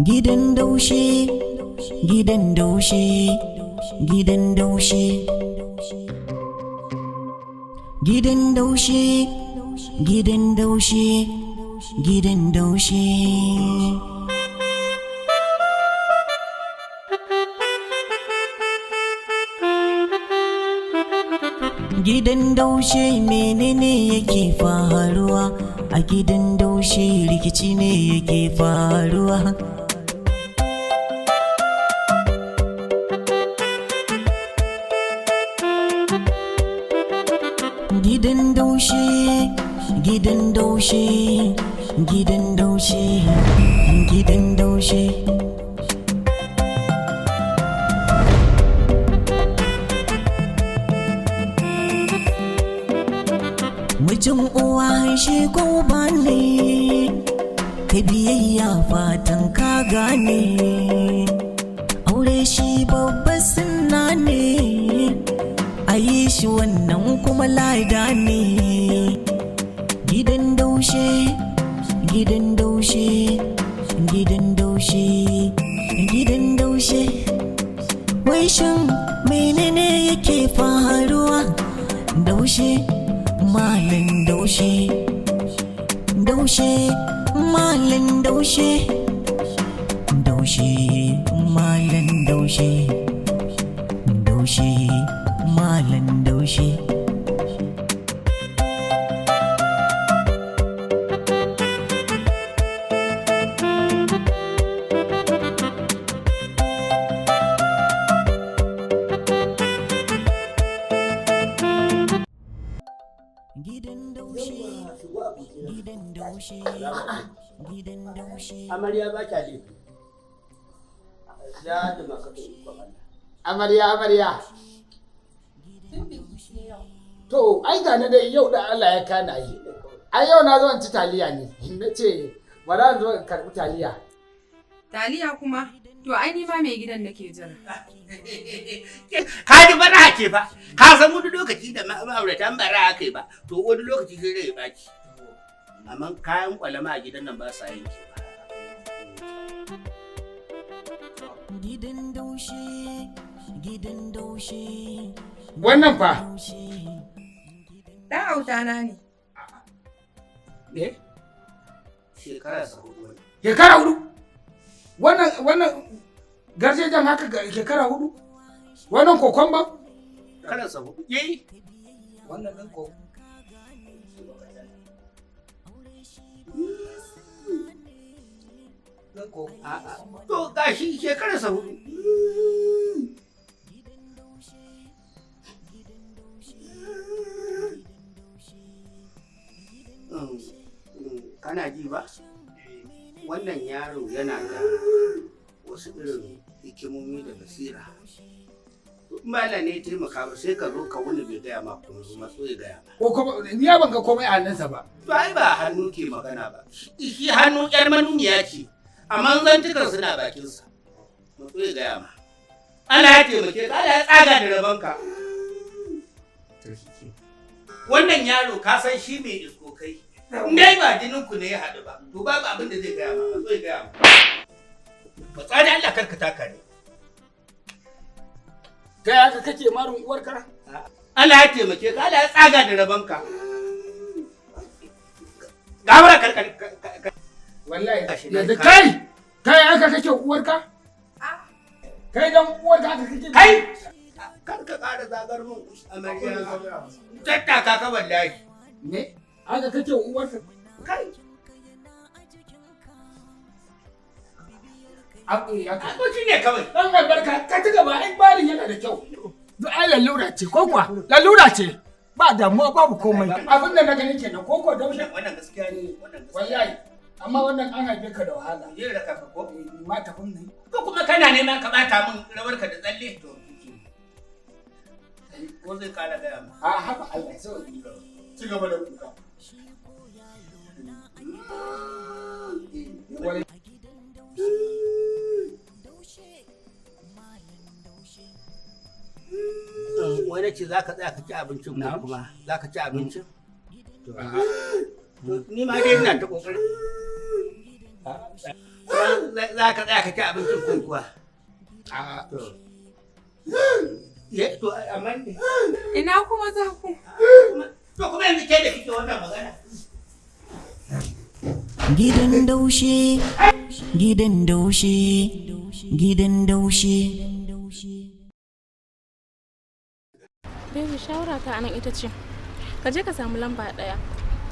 Gidan daushe, gidan daushe, gidan daushe. Gidan daushe, gidan daushe, gidan daushe. Gidan daushe, menene yake faruwa? A gidan daushe rikici ne yake faruwa. Gidan daushe, gidan daushe, gidan daushe, gidan daushe. Mijin uwa shi ko ba ne, ka biyayya fatan ka gane. Aure shi babban sunna ne, a yi shi wannan kuma lada ne. Gidan daushe, gidan daushe, gidan daushe, gidan daushe. Wai shin menene yake faruwa? Daushe, malam daushe, daushe, malam daushe, daushe, malam daushe, daushe, malam daushe. Gidan daushe, gidan daushe, gidan daushe. Amarya ba ta laifi. Za ta maka da ikon Allah. Amarya, amarya. To, ai ga ni dai yau da Allah ya kana yi. Ai yau na zo in ci taliya ne. Na ce bari in zo in karɓi taliya. Taliya kuma? To ai ni ma mai gidan nake jira. Ka ji bara ce fa. Ka san wani lokaci da ma'auratan bara aka yi ba. To wani lokaci sai rai ya baci. Amma kayan kwalama a gidan nan ba sa yanke ba. Gidan daushe, gidan daushe. Wannan fa. Ɗan autana ne. Eh? Shekara sa hudu wani. Shekara hudu. Wannan garjejen haka shekara hudu. Wannan kokon ba? Shekara sa hudu. Yayi. Wannan ɗin ko. Ɗin ko. A'a. To gashi shekara sa hudu. Kana ji ba? Wannan yaro yana da wasu irin hikimomi da basira. In ba Allah ne ya taimaka ba sai ka zo ka wuni bai gaya ma kuma ba matso ya gaya ma. Ko kuma ni ya ban ga komai a hannunsa ba. To ai ba hannu ke magana ba. Shi hannu yar manuniya ce, amma zantukan suna bakinsa. Matso ya gaya ma. Allah ya taimake ka, Allah ya tsaga da rabonka. Wannan yaro ka san shi mai iskokai. In dai ba jinin ku ne ya haɗu ba, to babu abin da zai gaya ma, matso ya gaya ma. Matsa da Allah karka taka ne. Kai haka kake marin uwarka? Allah ya taimake ka, Allah ya tsaga da rabonka. Gawara karka. Wallahi. Gashi nan Yanzu kai kai haka kake uwarka? Kai dan uwarka haka kake? Kai! Kar ka ƙara zagar mun amarya. Tattaka ka wallahi. Ne? Haka kake uwarka? Kai! Abu ya ka. Ko shi ne kawai. Dan albarka ka ci gaba, ai barin yana da kyau. Duk ai lalura ce ko kuwa? Lalura ce. Ba damuwa, babu komai. Abin da na gani kenan ko ko daushe. Wannan gaskiya ne, wannan gaskiya. Wallahi. Amma wannan an haife ka da wahala. Je raka ka ko? Ma tafin ne. Ko kuma kana neman ka bata min rawarka da tsalle? To ko zai ƙara gaya ma. A haba, Allah ya sauke. Ci gaba da kuka. Wani Wani ce za ka tsaya ka ci abincin ko kuma za ka ci abincin? To ni ma dai ina ta ƙoƙarin. Za ka tsaya ka ci abincin ko kuwa? To amma Ina kuma za ku? To kuma yanzu ke da kike wannan magana. Gidan daushe, gidan daushe, gidan daushe. Baby, shawara ta anan ita ce ka je ka samu lamba ɗaya,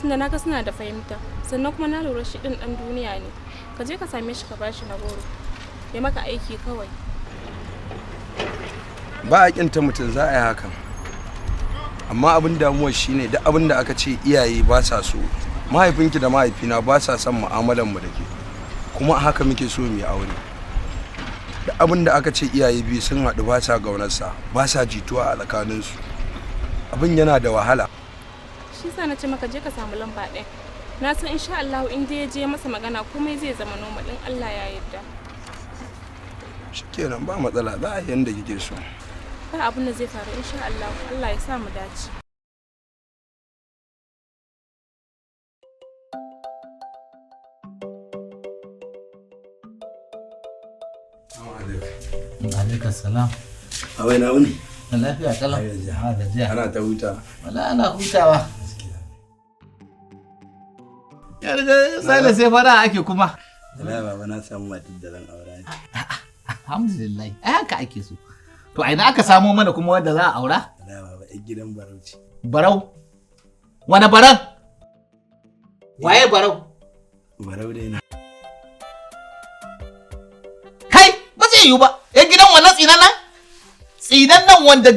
tunda na ga suna da fahimta, sannan kuma na lura shi ɗin ɗan duniya ne. Ka je ka same shi ka bashi na goro ya maka aiki kawai. Ba a kinta mutum, za a yi hakan, amma abin damuwar shine duk abin da aka ce iyaye ba sa so, mahaifinki da mahaifina ba sa son mu'amalar mu da ke, kuma a haka muke so mu yi aure. Duk abin da aka ce iyaye biyu sun haɗu ba sa gaunarsa, ba sa jituwa a tsakaninsu, abin yana da wahala. Shi sa na ce maka je ka samu lamba ɗaya. Na san insha Allah in dai ya je masa magana, komai zai zama normal in Allah ya yarda. Shikenan, ba matsala, za a yi yanda kike so. Ba abin da zai faru insha Allah. Allah ya sa mu dace. Alaikar salam. Awai na wuni. Lafiya kalau. Ha gajiya. Ana ta huta. Wala ana hutawa. Ya riga sale sai fara ake kuma. Wallahi baba, na samu matar da zan aura. Alhamdulillah. Ai haka ake so. To a ina aka samo mana kuma wanda za a aura? Wallahi baba, yar gidan Barau ce. Barau. Wani Barau? Waye Barau? Barau dai na. Kai ba zai yiwu ba. Yan gidan wannan tsinan nan? Tsinan nan wanda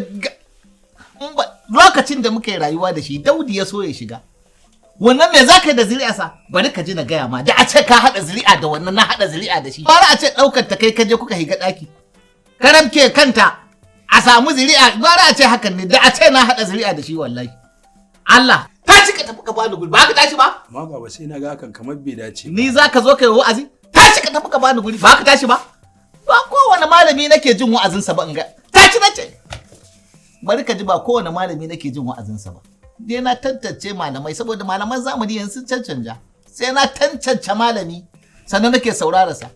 lokacin da muka yi rayuwa da shi, Daudi ya so ya shiga. Wannan me za ka yi da zuri'a sa? Bari ka ji na gaya ma, da a ce ka haɗa zuri'a da wannan na haɗa zuri'a da shi. Bara a ce ɗaukar ta kai ka je kuka higa ɗaki. Karamke kanta a samu zuri'a, bara a ce hakan ne da a ce na haɗa zuri'a da shi wallahi. Allah, tashi ka tafi ka bani guri, ba ka tashi ba? Amma baba, sai na ga hakan kamar bai dace ba. Ni za ka zo ka yi wa'azi? Tashi ka tafi ka bani guri, ba ka tashi ba? Ba kowane malami nake jin wa'azinsa ba in ga. Tashi na ce. Bari ka ji, ba kowane malami nake jin wa'azinsa ba. Dai na tantance malamai saboda malaman zamani yanzu sun cancanja. Sai na tantance malami sannan nake saurara sa.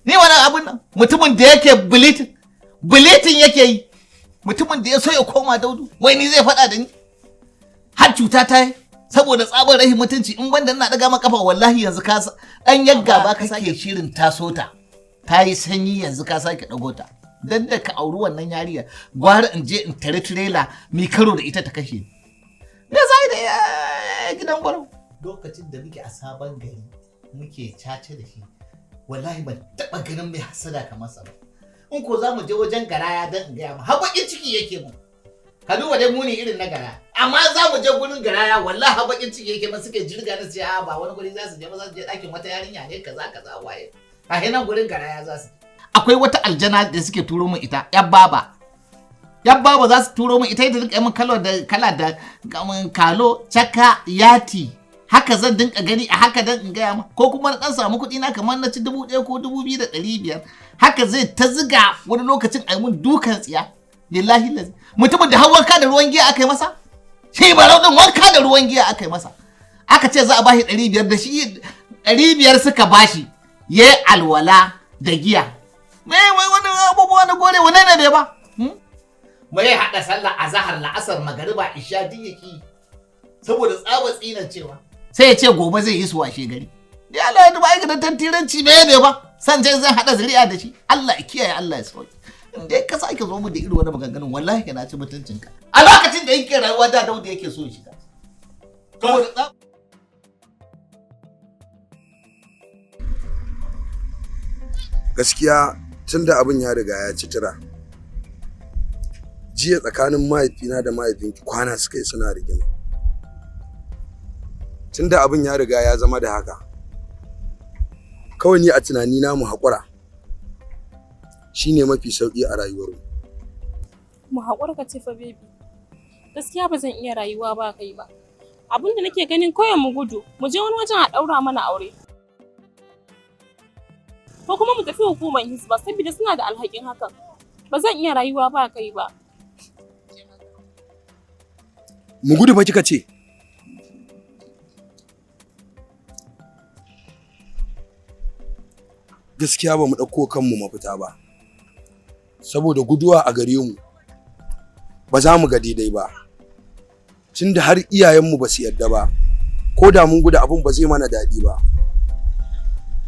Ni wani abun nan mutumin da yake bilitin bilitin yake yi, mutumin da ya so ya koma Daudu, wai ni zai faɗa da ni har cuta ta yi saboda tsabar rahin mutunci. In banda ina ɗaga maka kafa, wallahi yanzu ka dan yagga ba ka sake shirin taso ta ta yi sanyi, yanzu ka sake ɗago ta. Dan da ka auri wannan yariya, gwara in je in tare tirela mai karo da ita ta kashe ni. Me za yi da gidan gwarau? Lokacin da muke a sabon gari muke caca da shi, wallahi ban taɓa ganin mai hasada kamar sa ba. In ko za mu je wajen garaya, don in gaya ma, har baƙin ciki yake mu. Ka duba dai muni irin na gara. Amma za mu je gurin garaya, wallahi har baƙin ciki yake ma, suke jirga na siya ba wani guri za su je ba, za su je ɗakin wata yarinya ne kaza kaza waye. A hinan gurin garaya za su. Akwai wata aljana da suke turo min ita, ‘yar baba. Yan baba za su turo min ita, ita dinka min kalo da kala da kalo caka yati, haka zan dinka gani a haka dan in gaya ma. Ko kuma na dan samu kuɗi na kamar na ci 1000 ko 2500, haka zai ta ziga, wani lokacin a yi mun dukan tsiya. Lillahi lazi, mutumin da har wanka da ruwan giya aka yi masa, shi Barau din, wanka da ruwan giya aka yi masa. Aka ce za a bashi 500, da shi 500 suka bashi ya yi alwala da giya. Me wai wani abubuwa na gore, wane ne bai ba? Mai haɗa sallah azahar, la'asar, magariba, isha duk yaki saboda tsaba tsinan cewa sai ya ce gobe zai yi su washe gari. Ya Allah ya duba aikata tantiranci, me ne ba san je zan haɗa zuri'a da shi. Allah ya kiyaye, Allah ya sauke. In dai ka sake zo mu da irin wani maganganun, wallahi na ci mutuncinka. A lokacin da yake rayuwa da Dauda yake so ya shiga saboda Gaskiya tunda abin ya riga ya ci tura, jiya tsakanin mahaifina da mahaifinki kwana suka yi suna rigima. Tunda abin ya riga ya zama da haka, kawai ni a tunanina mu haƙura shine mafi sauƙi a rayuwarmu. Mu haƙura ka ce fa, baby. Gaskiya ba zan iya rayuwa ba kai ba. Abin da nake ganin, kawai mu gudu, mu je wani wajen a ɗaura mana aure. Ko kuma mu tafi hukumar Hisba saboda suna da alhakin hakan. Ba zan iya rayuwa ba kai ba. Mu gudu fa kika ce? Gaskiya ba mu ɗauko kanmu mafita ba, saboda guduwa a gare mu ba za mu ga daidai ba, tunda har iyayenmu ba su yarda ba. Ko da mun gudu, abun ba zai mana daɗi ba.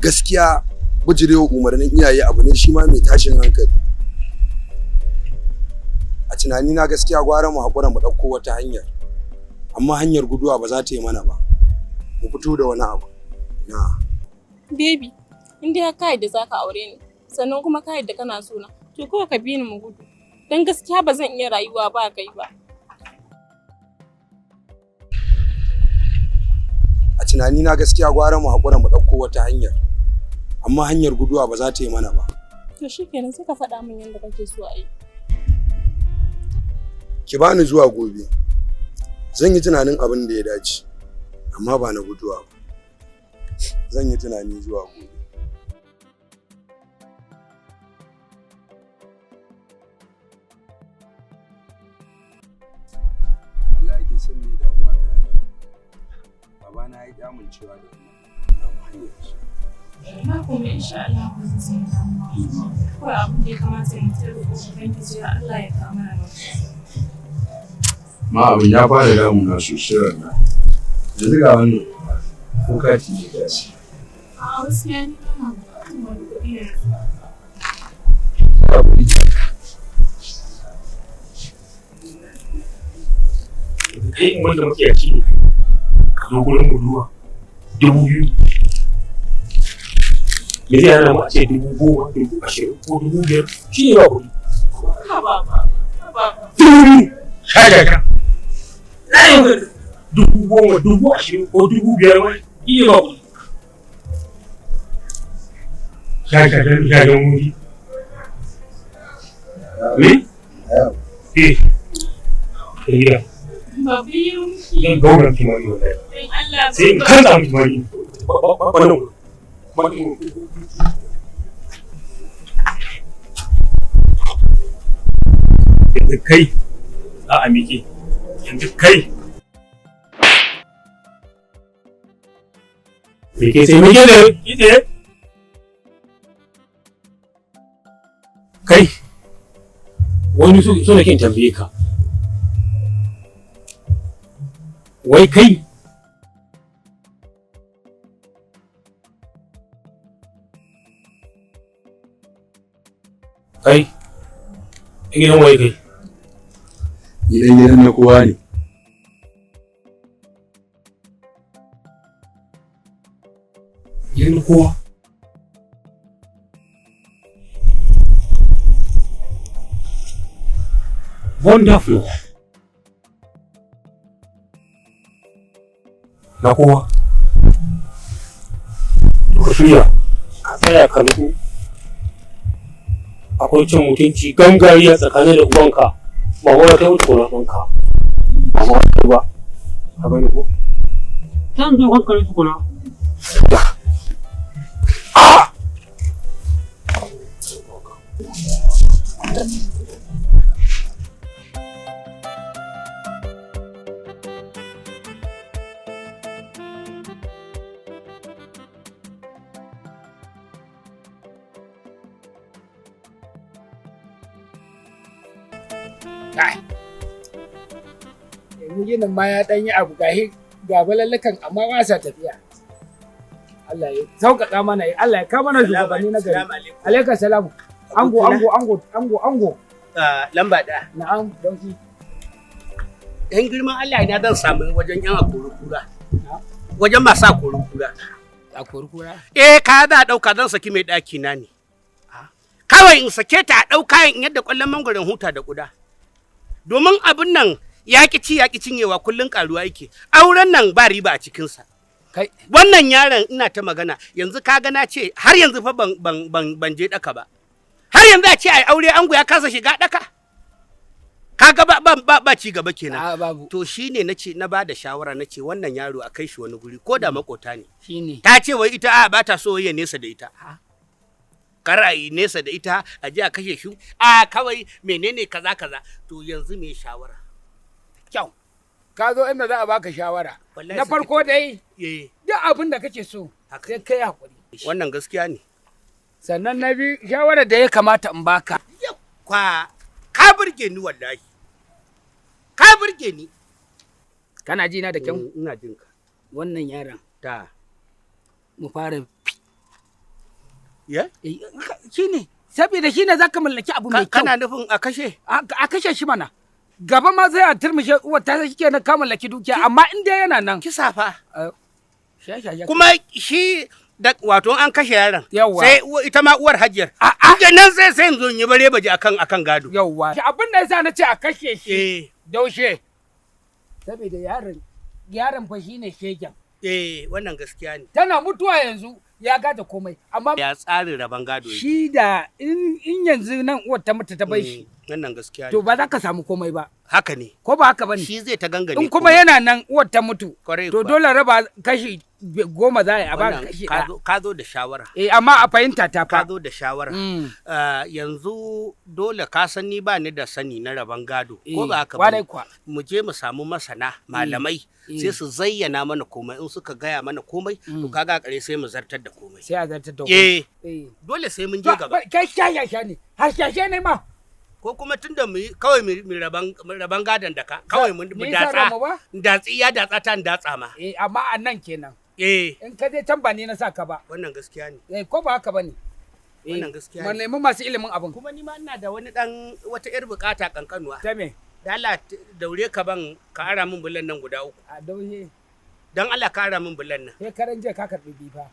Gaskiya bijirewa umarnin iyaye abu ne shi ma mai tashin hankali. A tunanina, gaskiya gwara mu haƙura mu ɗauko wata hanyar, amma hanyar guduwa ba za ta yi mana ba. Mu fito da wani abu na Baby, in dai ka yadda za ka aure ni, sannan kuma ka yadda kana so na, to kawai ka bi ni mu gudu. Don gaskiya ba zan iya rayuwa ba kai ba. A tunanina, gaskiya gwara mu haƙura mu ɗauko wata hanyar, amma hanyar guduwa ba za ta yi mana ba. To shikenan, sai ka faɗa min yadda kake so a yi. Ki bani zuwa gobe, zan yi tunanin abin da ya dace, amma ba na guduwa ba. Zan yi tunani zuwa gobe. Wallahi kin san me damuwa ta yanzu? Babana ya ƙi amincewa da wannan namu hanyar. Ba kuma, insha Allah ba zan samu damuwa. Kawai abin da ya kamata mu ta roƙo Ubangiji Allah ya kawo mana mafita. Ma abin ya fara damuna sosai wannan. Yanzu ga wannan, ko kati ne ta ci. A gaskiya ni ba na buƙatar wani kuɗi yanzu. Ba kuɗi. Kai, in wanda matsiyaci ne, ka zo gurin budurwa 2000, me zai hana mu a ce 10,000, 20,000 ko 5,000? Shi ne ba kuɗi. Haba ba, haba ba. 2000, sha sha sha, na yi 10,000, 20,000 ko 5,000 ma shi ne ba kuɗi. Sha sha sha sha sha wuri me eh eh. Babu yi miki. Zan gaura miki mari wallahi. Don Allah. Sai in kanta miki mari wannan wannan. Yanzu kai za a miƙe, yanzu kai miƙe sai miƙe da miƙe. Kai, wani so so nake in tambaye ka, wai kai, kai ɗan gidan waye kai? Ni ɗan gidan na kowa ne. Gidan kowa. Wonderful. Na kowa. To ka shirya, ka tsaya ka nutsu. Akwai cin mutunci gangariya tsakanin da ubanka, ba wai ta wuce ɗanka. Ba ma wata ba. Ka gani ko? Zan zo hankali tukuna. Ah! Kai. Yanzu ginin ma ya ɗan yi abu, gahi ga balallukan amma ba sa tafiya. Allah ya sauƙaƙa mana, Allah ya kawo mana shugabanni na gari. Alaikar salamu. Ango, ango, ango, ango, ango. Lamba ɗaya. Na'am, dauki. Yan girman Allah, ina zan samu wajen yan akori kura? Wajen masu akori kura. Akori kura? Eh, kaya za a ɗauka, zan saki mai ɗaki na ne. Kawai in sake ta, a ɗau kayan in yadda ƙwallon mangwaron huta da ƙuda. Domin abin nan ya ƙi ci ya ƙi cinyewa, kullum ƙaruwa yake. Auren nan ba riba a cikinsa. Kai. Wannan yaron ina ta magana yanzu, ka ga na ce har yanzu fa ban je ɗaka ba. Har yanzu a ce ai aure, ango ya kasa shiga ɗaka. Kaga ba ci gaba kenan. A, babu. To shine nace na bada shawara, nace wannan yaro a kai shi wani guri ko da makota ne. Shine. Ta ce wai ita a ba ta so ya nesa da ita. Kar a yi nesa da ita, a je a kashe shi. A kawai menene kaza kaza. To yanzu me shawara? Kyau. Ka zo inda za a baka shawara. Wallahi Na farko dai, Eh, duk abin da kake so, Haka. sai kai hakuri. Wannan gaskiya ne. Sannan na biyu, shawarar da ya kamata in baka. Kwa ka burge ni wallahi. Ka burge ni. Kana ji na da kyau? Ina jin ka. Wannan yaron Ta. mu fara Ya? Shine saboda shine zaka mallaki abu mai kyau. Kana nufin a kashe? A kashe shi mana. Gaba ma sai a turmushe uwar ta shi kenan ka mallaki dukiya, amma in dai yana nan. Kisa fa. Sha. Kuma shi da wato an kashe yaron. Yawwa. Sai ita ma uwar hajiyar. A'a. Da nan sai in zo in yi bare baje akan gado. Yawwa. Abin da yasa na ce a kashe shi. Eh. Daushe. Saboda yaron fa shine shegen. Eh, wannan gaskiya ne. Tana mutuwa yanzu ya gada komai, amma Ya tsarin rabon gado yake. shi da in yanzu nan uwar ta mutu ta bai shi. Wannan gaskiya ne. To ba za ka samu komai ba. Haka ne. Ko ba haka bane? Shi zai ta gangane. In kuma yana nan uwar ta mutu. Kwarai To kuwa. dole raba kashi 10 za a yi a baka Wannan kashi ka 1. Ka zo da shawara. Eh, amma a fahimta ta Ka fa. zo da shawara. Yanzu dole ka san ni ba ni da sani na rabon gado. Ko Eh, ba haka kwarai bane? kuwa. Mu je mu samu masana malamai sai su zayyana mana komai, in suka gaya mana komai to kaga a kare sai mu zartar da komai. Sai a zartar da komai. Eh, Eh. dole sai mun je gaba. Kai shashasha ne. Hashashe ne ma. Ko kuma tunda mu yi kawai mu raban gadon da ka kawai mu Ni sa datsa. ranmu ba? Datsi ya datsa ta in datsa ma. Eh, amma a nan kenan. Eh, In ka je can ba ni na sa ka ba. wannan gaskiya ne. Eh, ko ba haka bane? Eh, Wannan gaskiya mu ne. nemi masu ilimin abin. Kuma ni ma ina da wani dan wata yar bukata kankanuwa. Ta me? Da Allah daure ka ban ka ara min bulan nan guda 3. A daushe. Dan Allah ka ara min bulan nan. Sai karan jiya ka karɓi bifa.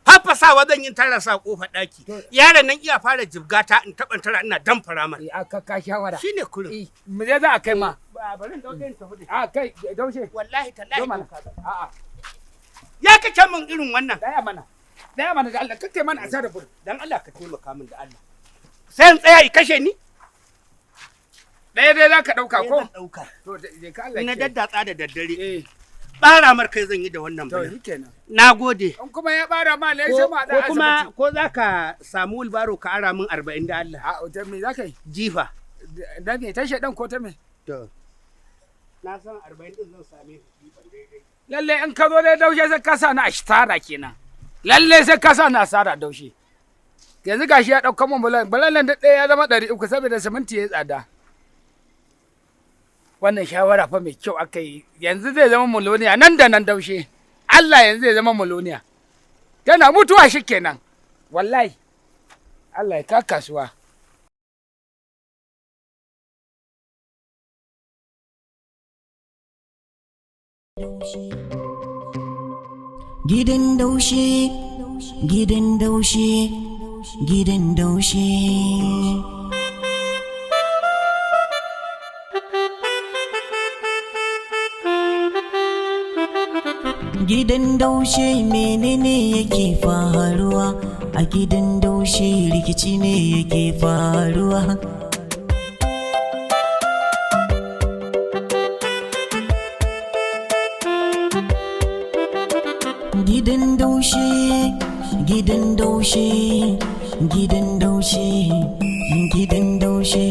Fafasawa zan yi tara sa kofar daki. To- Yaron nan iya fara jibgata in taban tara ina damfara mar. Eh, aka ka shawara. Shine kurin. Eh, mu je za a kai ma. Ba bari in dauke in tafi da shi. A kai daushe. Wallahi tallahi. Zo mana. ɗauka zan. A'a, Ya kace min irin wannan. daya mana. Daya mana da Allah, kake mana asara bur. Dan Allah ka taimaka min da Allah. Sai in tsaya i kashe ni? Daya dai za ka ɗauka ko? Zan ɗauka. To je ka Allah. Na kiyaye. daddatsa da daddare. Eh, Bara mar kai zan yi da wannan to bulan. shikenan. Na gode. In kuma ya bara ma ne sai Ko ma da ko kuma asibiti. ko za ka samu wulbaro ka ara min 40 da Allah. A ta me za ka yi? Jifa. Da me ta shedan ko ta me? To. Na san 40 din zan same su jifan daidai. Lalle in ka zo dai daushe sai ka sa ni asara kenan. Lalle sai ka sa ni asara daushe. Yanzu gashi ya ɗauka mun bulan, bulan da ɗaya ya zama 300 saboda siminti ya tsada. Wannan shawara fa mai kyau aka yi, yanzu zai zama miloniya nan da nan daushe. Allah yanzu zai zama miloniya. Tana mutuwa shi kenan. Wallahi. Allah ya ka kasuwa. Gidan daushe, gidan daushe, gidan daushe. Gidan daushe, menene yake faruwa? A gidan daushe rikici ne yake faruwa. Gidan daushe, gidan daushe, gidan daushe, gidan daushe.